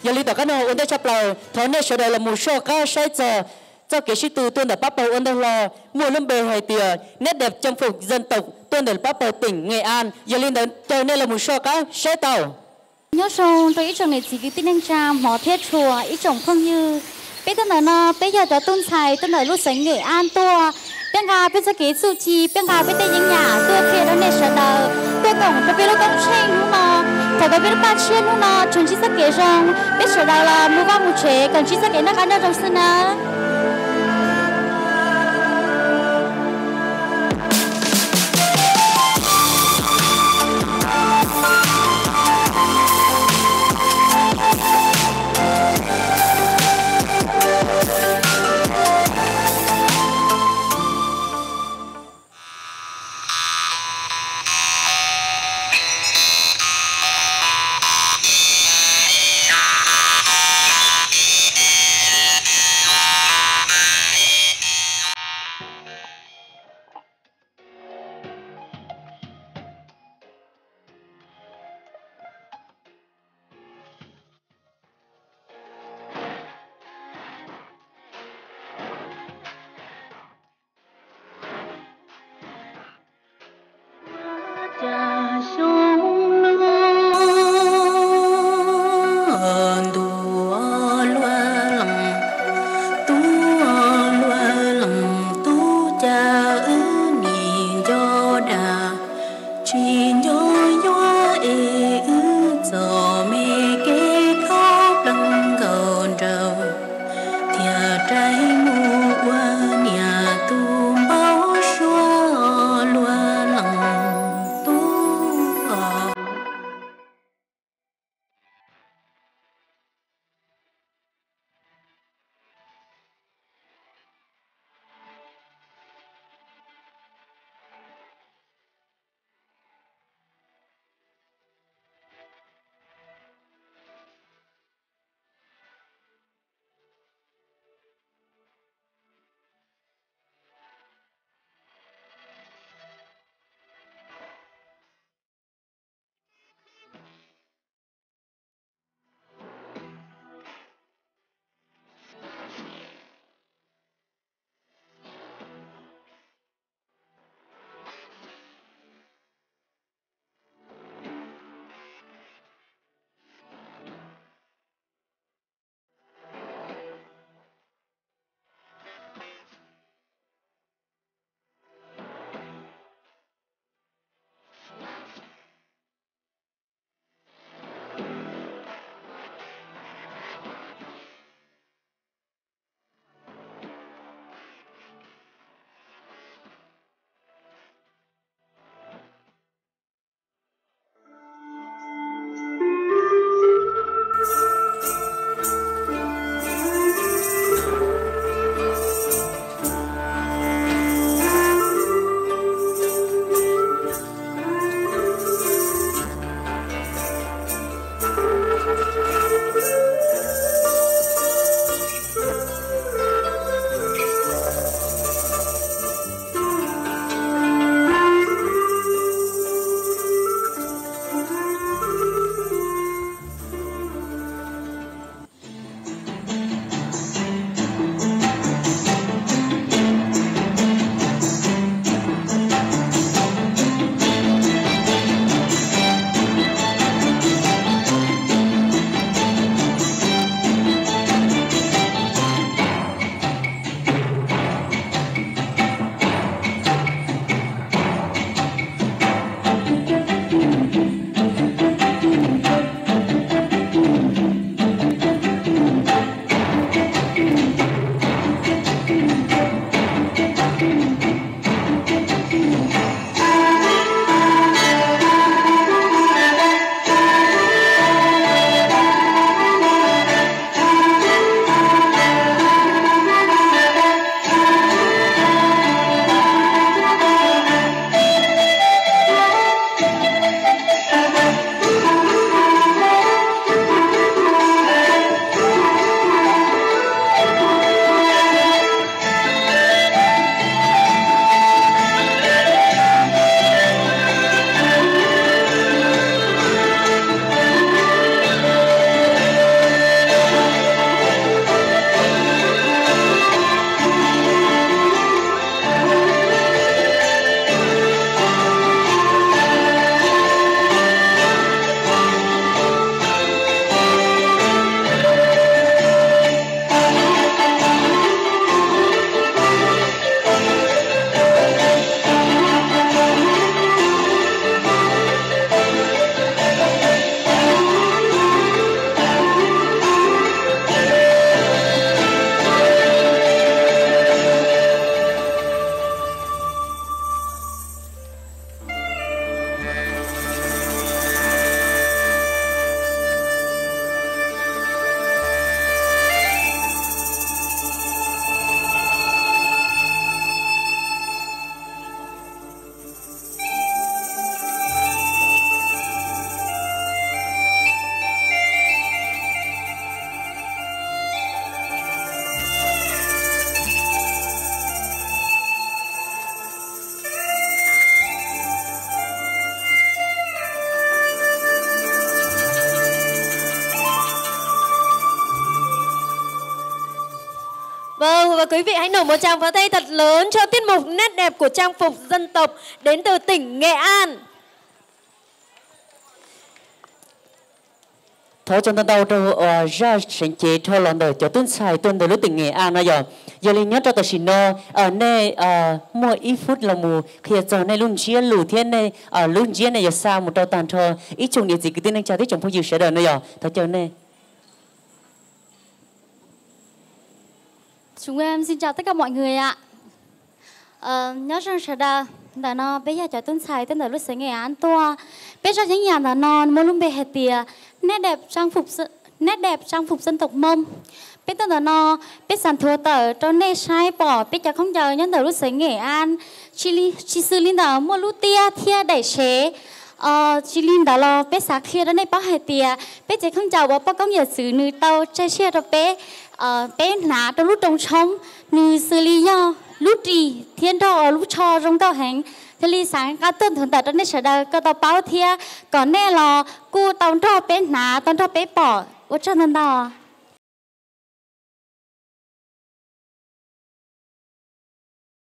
Yog li tom qab no ua ntej tshaj plaws thov nej sawv daws los mus soj qab saib txog txoj kev sib tw tuaj ntawm pab pawg ua ntej hlo, muaj lub npe hais tias nét đẹp trang phục dân tộc tuaj ntawm pab pawg tỉnh Nghệ An. Yog li ntawd caw nej los mus soj qab saib tau. Nyob zoo rau ib tsoom niam txiv kwv tij neej tsa hmov thiab tshua, ib tsoom phooj ywg. Peb tuaj ntawm no peb yog cov tub ntxhais tuaj ntawm lub xeev Nghệ An tuaj. Peb nqa peb txoj kev txuj ci, peb nqa peb tej yeeb yam tuaj qhia rau nej sawv daws, tuaj koom rau peb lub koob tsheej hnub no. Thov kom peb lub paj tshiab hnub no tsuas ntsib txoj kev zoo, peb sawv daws los mus vaj mus tsev kom ntsib txoj kev noj qab nyob zoo xwb nawb. Mời quý vị hãy nổ một tràng pháo tay thật lớn cho tiết mục nét đẹp của trang phục dân tộc đến từ tỉnh Nghệ An. Thov txog ntau ntau rau zaj seev cev dhau los ntawm cov tub ntxhais tuaj ntawm lub tỉnh Nghệ An no yog. Yog li nyob rau tam sim no, nej muaj ib phút los mus qhia txog nej lub ntsiab lus thiab nej lub ntsiab nej yuav xa mus rau tag nrho ib tsoom niam txiv kwv tij neej tsa thiab tsoom phooj ywg sawv daws no yog. Thov caw nej. Chúng em xin chào tất cả mọi người ạ. Nyob zoo sawv daws, ntawm no peb yog cov tub ntxhais tuaj ntawm lub xeev Nghệ An tuaj. Peb zaj yeeb yam ntawm no muaj lub npe hais tias nét đẹp trang phục dân tộc Mông. Peb tuaj ntawm no, peb xav nthuav tawm rau nej saib pom peb cov khaub ncaws nyob ntawm lub xeev Nghệ An. Tsis xws li ntawd muaj lub tiaj thiab daim sev. Tsis li ntawd los peb xav qhia rau nej paub hais tias peb tsev khaub ncaws uas poj koob yawm txwv nws tau tsaig siaj rau peb, peb hnav rau lub rooj tshoob, nws xws li yog lub ris thiab nrog lub tsho zoo nkauj heev. Thiaj li xav nqa tuaj nthuav ntawm rau nej sawv daws kom tau paub thiab kom nej los kuj tau nrog peb hnav, tau nrog peb pom. Ua tsaug ntau ntau.